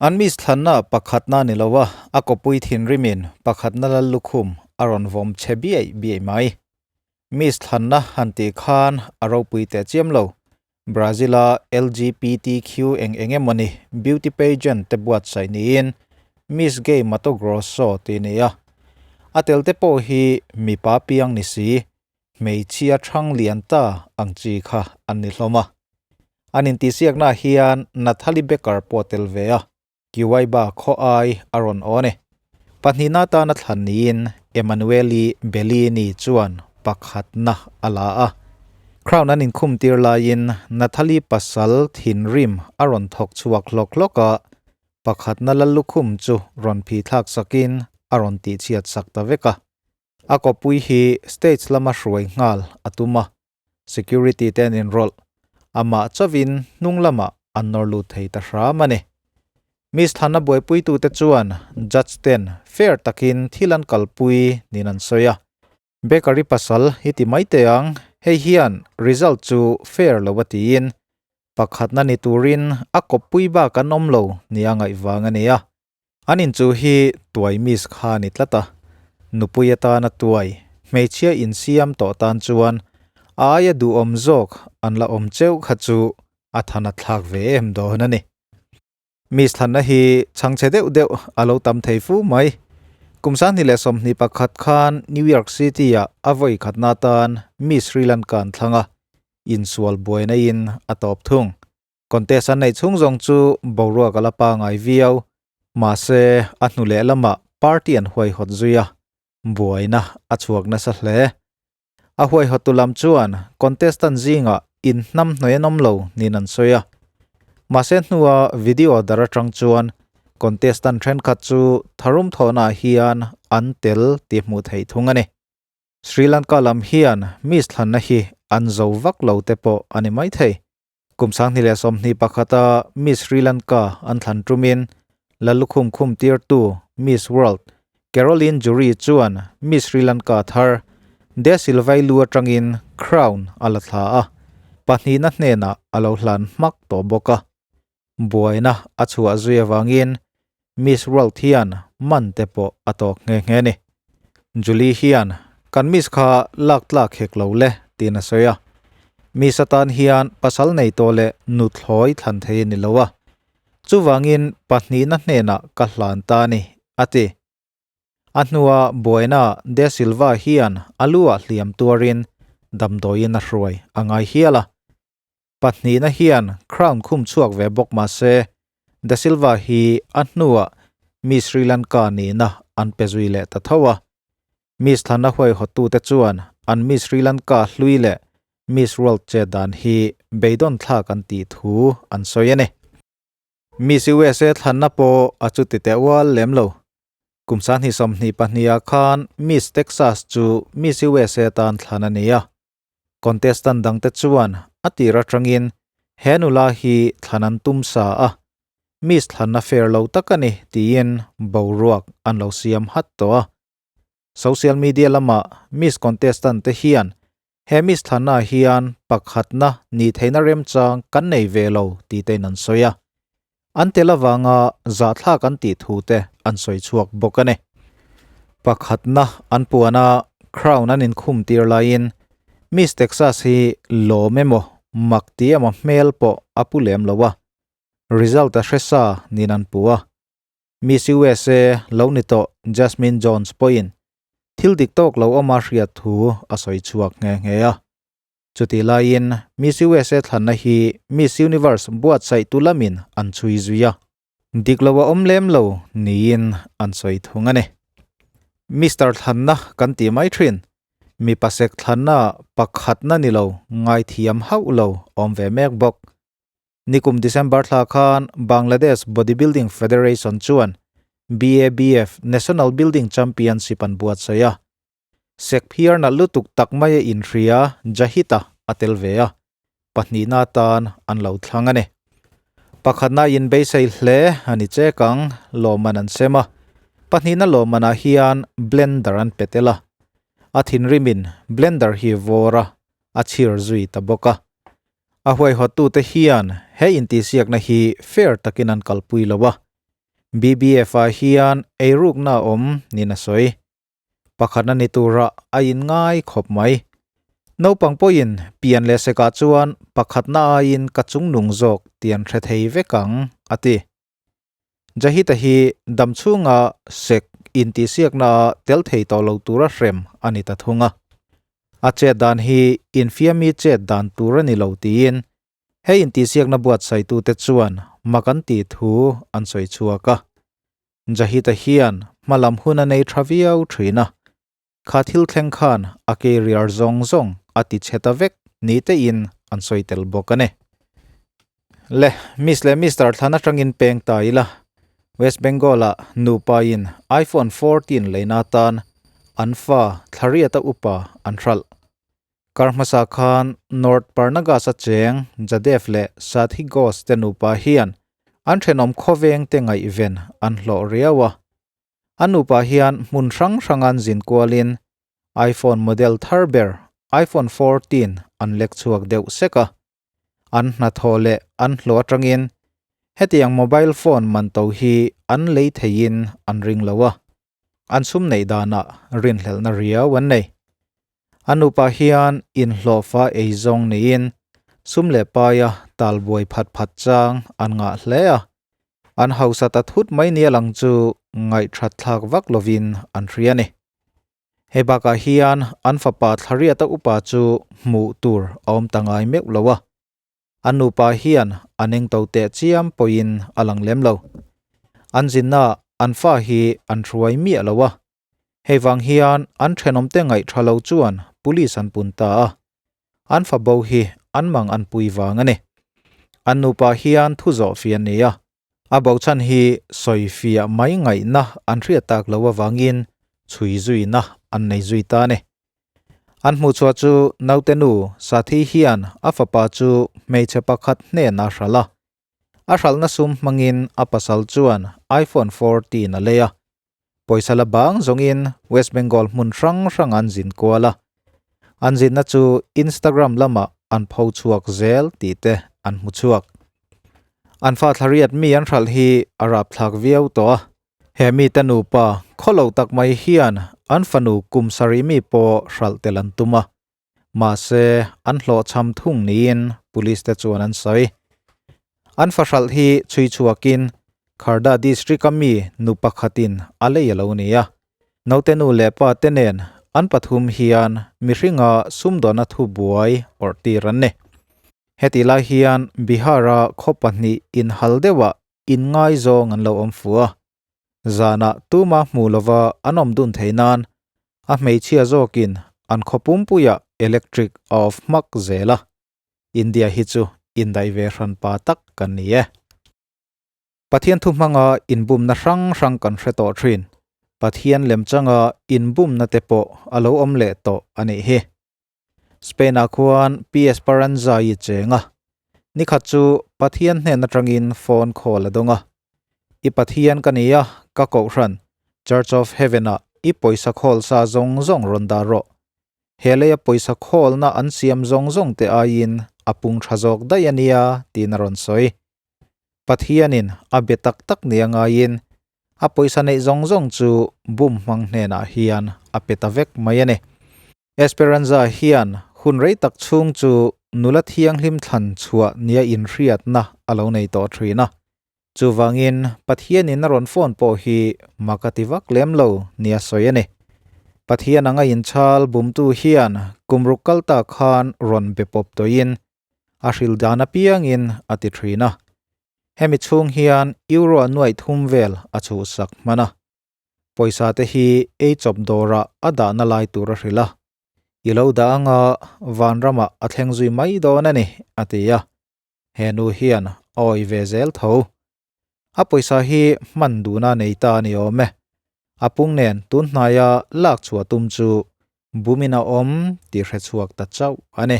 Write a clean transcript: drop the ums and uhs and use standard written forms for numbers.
An Miss thlanna pakhatna ni lo a, a kawpui thinrimin pakhatna lal lukhum a rawn vawm che biaih biaih mai. Miss thlanna han tih khan a ropui teh chiam lo. Brazil-a LGBTQ eng eng emawni beauty pageant te buatsaih niin Miss Gay Mato Grosso tih a ni a. A tel te pawh hi mipa piang ni si, hmeichhia thang lian ta ang chi kha an ni hlawm a. An intihsiaknaah hian Nathalie Becker pawh a tel ve a, Kiwaiba khaw ai a rawn awn e. Pahnihna atana thlan niin Emanuele Bellini chuan pakhatna a la a. Crown an inkhum tir laiin Nathalie pasal thinrim a rawn thawk chhuak hlawk hlawk a, pakhatna lallukhum chu rawn phithlak sakin a rawn tihchhiat sak ta vek a. A kawppui hi stage lama hruai nghal a tum a, Security te an inrawlh. Amah chauhin hnung lamah an nawr lut thei ta hram a ni. Miss Thana buaipuitute chuan judge ten fair takin thil an kalpui niin an sawi a. Bakery pasal hi ti mai teh ang, hei hian result chu fair lo a tiin pakhatna ni turin a kawppui bak an awm lo nia ngaih vang a ni a. An inchuh hi tuai miss kha a ni tlat a, nupui atana tuai, hmeichhia insiam tawh tan chuan a aia duhawm zawk an la awm cheuh kha chu a than a thlak ve em dawn a ni. Miss thlanna hi chhangchhe deuh deuh a lo tam thei fu mai. Kum 2021 khan New York City-ah a vawi khatna atan Miss Sri Lanka an thlang a, insual buaina in a tawp thung. Contest an neih chhung zawng chu boruak a la pangai viau. Mahse, a hnu leh lamah party an huaihawt zui a, buaina a chhuak nasa hle. A huaihawttu lam chuan contestant zingah inhnamhnawih an awm lo niin an sawi a. Mahse hnua video dar atang chuan contestant thenkhat chu tharum thawhnaah hian an tel tih hmuh theih thung a ni. Sri Lanka lam hian Miss thlanna hi an zo vak lo te pawh a ni maithei. Kum 2021 a Miss Sri Lanka an thlan tumin Lalukhum khum tirtu Miss World Caroline Jury chuan Miss Sri Lanka thar De Silva-i lu atangin crown a la thla a, pahnihna hnenah a lo hlan hmak tawh bawk a. Buaina a chhuah zui avangin Miss World hian man te pawh a tawk nghe nghe a ni. Julie hian, Kan Miss kha lak tlak hek lo le, tiin a sawi a. Miss atan hian pasal nei tawh leh nuthlawi thlan thei a ni lo a. Chuvangin pahnihna hnenah ka hlan ta a ni, a ti. A hnua buaina De Silva hian a lu-ah hliam tuarin damdawiin a hruai a ngai hial a. Pahnihna hian crown khum chhuak ve bawk mah se, Da Silva hi a hnuah Miss Sri Lanka nihna an pe zui leh ta tho a. Miss thlanna huaihawttute chuan an Miss Sri Lanka hlui leh Miss World che dan hi beidawn thlak an tih thu an sawi a ni. Miss USA thlanna pawh a chuti teh ual lem lo. Kum 2022 ah khan Miss Texas chu Miss USA tan thlan a ni a. Contestant dangte chuan a tir atangin he nula hi thlan an tum sa a, Miss thlanna fair lo tak a ni tiin boruak an lo siam hat tawh a. Social media lama Miss contestant te hian he Miss thlanna hian pakhatna nih theihna remchang kan nei ve lo tih tein an sawi a. An tel avanga zahthlak an tih thu te an sawi chhuak bawk a ni. Pakhatna an puan a, crown an inkhum tir laiin Miss Texas hi lawm emaw mak ti emaw hmel pawh a pu lem lo a, result a hre sa niin an pu a. Miss USA lo ni tawh Jasmine Jones pawhin thil dik tawk lo awma hriat thu a sawi chhuak nghe nghe a. Chutih laiin Miss USA thlanna hi Miss Universe buatsaihtu lamin an chhui zui a, dik lo a awm lem lo niin an sawi thung a ni. Mister thlanna kan tih mai thin, mipa sek thlanna pakhatna ni lo ngaithiam hauh lo awm ve mek bawk. Nikum December thla khan Bangladesh Bodybuilding Federation chuan BABF National Building Championship an buatsaih a, Sek phiar nalh lutuk tak mai a inhria Jahit-a a tel ve a, pahnihna atan an lo thlang a ni. Pakhatna in beisei hle a ni chek ang, lawmman an sem a, pahnihna lawmmanah hian blender an pe tel a, a thinrimin blender hi vawr a, a chhir zui ta bawk a. A huaihawttute hian he intihsiakna hi fair takin an kalpui lo a. BBF-ah hian eirukna a awm niin a sawi. Pakhatna ni turah a inngai khawp mai. Naupang pawhin pian leh sekah chuan pakhatna aiin ka chungnung zawk tih an hre thei vek ang, a ti. Jahita hi damchhunga sek intihsiakna a tel thei tawh lo tura hrem a ni ta thung a. A chet dan hi infiami chet dan tur a ni lo tiin Hei intihsiakna buatsaitute chuan mak an tih thu an sawi chhuak a. Jahita hian hmalam hun a nei tha viau thin a, kha thil thleng khan a career zawng zawng a ti chhe ta vek ni tein an sawi tel bawk a ni. Le, Miss leh Mister thlan atangin peng ta ila, West Bengal-ah nupain iPhone 14 leina atan an fa thlariata upa an hralh. Kar hmasa khan North Parnagas-a cheng Jadev leh Sathi Ghosh te nupa hian an thenawm khawveng te ngaihven an hlawh riau a. An nupa hian hmun hrang hrangan zin kualin iPhone model thar ber iPhone 14 an lek chhuak deuh sek a. An hnathawh leh an hlawh atangin hetiang mobile phone man to hi an lei theiin an ring lo a. An sum neih danah rinhlelhna riau an nei. A nupa hian inhlawhfa ei zawng niin sum leh paia tal buai phat phat chang an ngah hle a. An hausa ta thut mai nia lang chu ngaihthat thlak vak lovin an hria a ni. Hei bakah hian an fapa Thlariata upa chu hmuh tur a awm ta ngai meuh lo a. An nupa hian an engto teh chiam pawhin a lang lem lo. An zinna an fa hi an hruai miah lo a. Hei vang hian an thenawmte ngaih tha lo chuan police an pun ta a, an fa bo hi an mang an pui vang a ni. An nupa hian thu zawh fiah ni a, a bo chhan hi sawi fiah mai ngaihna an hriat tak lo avangin chhui zuina an nei zui ta a ni. An hmuhchhuah chu naute nu Sathi hian a fapa chu hmeichhe pakhat hnenah a hralh a, A hralhna sum hmangin a pasal chuan iPhone 14 a lei a. Pawisa la bang zawngin West Bengal hmun hrang hrang an zin kual a. An zinna chu Instagram lamah an pho chhuak zel tih te an hmu chhuak. An fa thlariat mi an hralh hi a rapthlak viau tawh a. He mite nupa khawlo tak mai hian an fanu kum sarih mi pawh hralh tel an tum a. Mahse, an hlawhchham thung niin Police te chuan an sawi. An fahralh hi chhui chhuakin Kharda District-a mi nu pakhatin a lei a lo ni a. Naute nu leh pa te nen an pathum hian mihringa sumdawnna thubuai awrh tir an ni. Hetih lai hian Bihar-a khaw pahnih inhal deuhah inngaizawng an lo awm fu a. Zanah tuma hmu lova an awm dun thei nan a hmeichhia zawkin an khaw pumpuiah electric a off hmak zel a. India hi chu indaih ve hran pa tak kan ni e. Pathian thu hmanga inbumna hrang hrang kan hre tawh thin. Pathian lemchanga inbumna te pawh a lo awm leh tawh a nih hi. Spain-ah khuan Pi Esperanza i cheng a. Nikhat chu Pathian hnen atangin phone call a dawng a. I Pathian ka ni a, ka kohhran, Church of Heaven-ah i pawisa khawl sa zawng zawng rawn dah rawh. He leia pawisa khawlna an siam zawng zawng te aiin a pung tha zawk daih a nia, tiin a rawn sawi. Pathianin a be tak tak nia ngaiin a pawisa neih zawng zawng chu bum hmang hnenah hian a pe ta vek mai a ni. Esperanza hian hun rei tak chhung chu nula thianghlim thlan chhuah nia inhriatna a lo nei tawh thin a. Chuvangin Pathianin a rawn phone pawh hi mak a ti vak lem lo nia sawi a ni. Pathian anga inchhal bumtu hian kum ruk kal ta khan rawn be pawp tawhin a hril dan apiangin a ti thin a. Hemi chhung hian euro a nuaih thum vel a chhuhsak hman a. Pawisa te hi ei chawp dawrah a dahna lai tur a hrilh a. I lo dah anga vanramah a thleng zui mai dawn a ni, a ti a. He nu hian a awih ve zel tho. A pawisa hi hman duhna nei ta a ni awm e. A pung nen tun hnaia lak chhuah tum chu bumin a awm tih hre chhuak ta chauh a ni.